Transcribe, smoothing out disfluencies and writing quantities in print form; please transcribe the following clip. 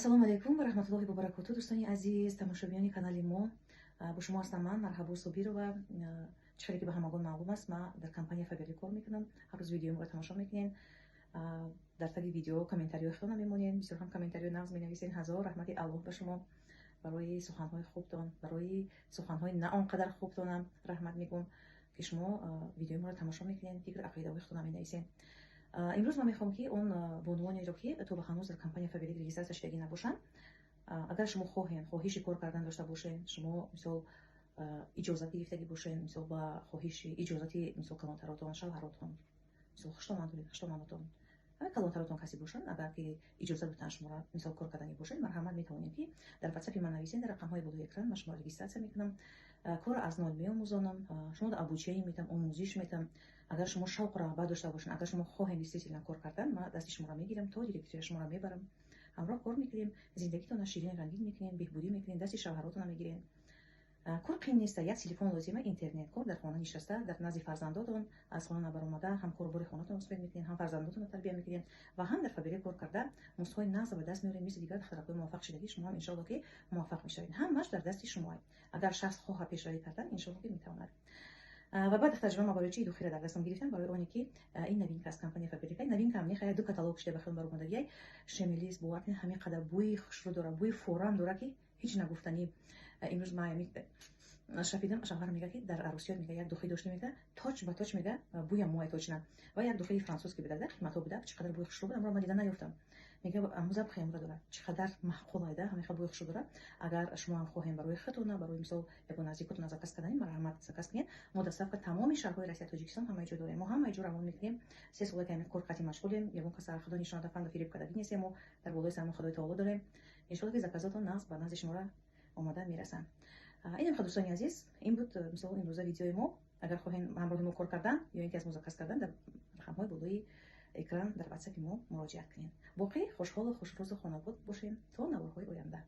Ассалому алайкум ва раҳматуллоҳи ва баракоту, дӯстони азиз, тамошобинони канали мо. Бо шумо ҳастам ман, Марҳабо Собирова. Чӣ хеле ки ба ҳамагон маълум аст, ман дар компания Фаберлик кор мекунам. Ҳар рӯз видеои моро тамошо мекунед, дар таги видео комментариҳои худтона мемонед, бисёр ҳам комментариҳои нағз менависед. Ҳазор раҳмати Аллоҳ ба шумо барои суханҳои хубтон, барои суханҳои на он қадар хубтонам раҳмат мегӯм, ки шумо видеои моро тамошо мекунед, фикр, ақидаҳои худтона менависед. Имрӯз ман мехоҳам, ки он бонувонеро, ки то ба ҳанӯз дар компания Фаберлик регистрация шудагӣ набошанд, агар шумо хоҳед, хоҳиши кор кардан дошта бошед, шумо, мисол, иҷозат гирифтагӣ бошед, мисол, ба хоҳиши иҷозати, мисол, калонтаротон, шавҳаротон, мисол, хуштомандотон, ҳамин калонтаротон касе бошанд, агар ки иҷозат битан шуморо, мисол, кор кардани бошед, марҳамат, метавонед, ки дар ватсапи ман нависед, дар рақамҳои болои экран. Ман шуморо регистрация мекунам, корро аз нол меомӯзонам, шуморо обучение метам, омӯзиш метам. Агар шумо шавқу рағбат дошта бошед, агар шумо хоҳед действительно кор кардан, ман дасти шуморо мегирам, то директория шуморо мебарам, ҳамроҳ кор мекунем, зиндагитонро ширин, рангин мекунем, беҳбудӣ мекунем, дасти шавҳаротонро мегирем. Кор қиин неста, як телефон лозима, интернет. Кор дар хона нишаста, дар назди фарзандотон, аз хона набаромада, ҳам корубори хонатон успеть мекунед, ҳам фарзандотонро тарбия мекунед ва ҳам дар Фаберлик кор карда, муздҳои нағз ба даст меоред. Мисли дигар духтаракҳои муваффақ шудагӣ, шумо ҳам, иншоалло, ки муваффақ мешавед. Ҳамаш дар дасти шумо. Агар шахс хоҳад пешравӣ кардан, иншоалло, ки метавонад. Ва баъд таҷриба, ман барои чӣ духира дар дастам гирифтам? Барои оне ки ин новинка аз компания Фаберлика, новинка ам нехая, ду каталог шуда ба хелм баромадагиай. Шемелис, бовар кунед, ҳамин қадар бӯи хушрӯ дорад, бӯи форам дорад, ки ҳеҷ нагуфтанӣ. Имрӯз ман шафидам, шавҳарам мега, ки дар арӯсиёт, мега, як духи дошта, мега, точ ба точ, мега, бӯям моя точно. Ва як духи французский буда, қиматҳо буда, чӣ қадар бӯи хушрӯ буд, амро ман дида наёфтам. Мега, аму запахи амро дорад, чӣ қадар маъқул айда, ҳамин хел бӯи хушрӯ дорад. Агар шумо ҳам хоҳем барои худтона, барои, мисол, ягон наздикотона заказ кардани, марҳамат, заказ кунед. Мо доставка тамоми шаҳрҳои Россия, Тоҷикистон, ҳамаи ҷо дорем, мо ҳамаи ҷо равон мекунем. 3 сола ки ҳамин кор қатъи машғулем, ягон каса, Худо нишонада, фанду фиреб кардагӣ нестем. Мо дар болои сармо Худои Таоло дорем. Иншолло, ки заказотон нағз ба назди шуморо омода мерасанд. Инам хел, дӯстони азиз, ин буд, мисол, имрӯза видеои мо. Агар хоҳем ҳамроҳи мо кор кардан ё ин ки аз мо заказ кардан, дар рақамҳои болои экран дар ватсапи мо муроҷиат кунед. Боқӣ хушҳолу хушрӯзу хонобод бошем то наворҳои оянда.